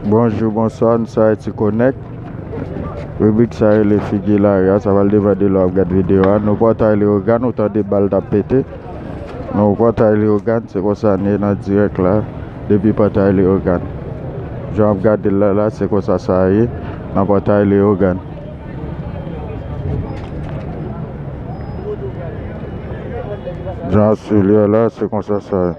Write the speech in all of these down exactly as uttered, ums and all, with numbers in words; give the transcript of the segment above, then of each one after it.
Bonjou, bonswa, nou se Ayiti Connect. Ribrik sa rele Figi Lari a, sa pral depann de lè w ap gad videyo a. Nou Pòtay Leyogàn, ou tande bal t ap pete. Nou Pòtay Leyogàn, se konsa n ye nan dirèk la, depi Pòtay Leyogàn. Jan w ap gade l la, la, se konsa sa ye nan Pòtay Leyogàn. Jan w ap swiv li a la, se konsa sa ye.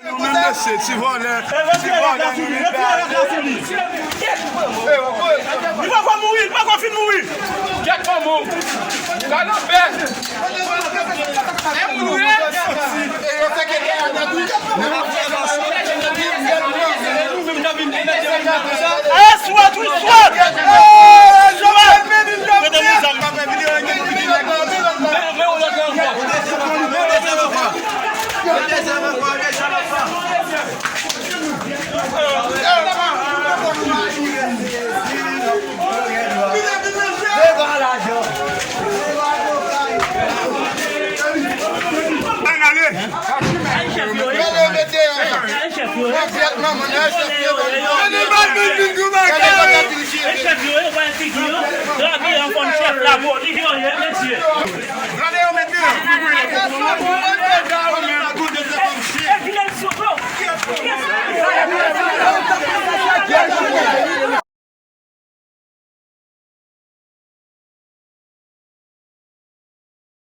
Nou menm mesye, ti vòlè, ti vòlè, nou menm. Li poko mouri, li poko fin mouri. Kèt manman w. Salopè. E moun ou ye? Swat, wi, swat! Swat! Mete moun zam. Ann ale! Ay, chèf yo ye. Ay, chèf yo ye.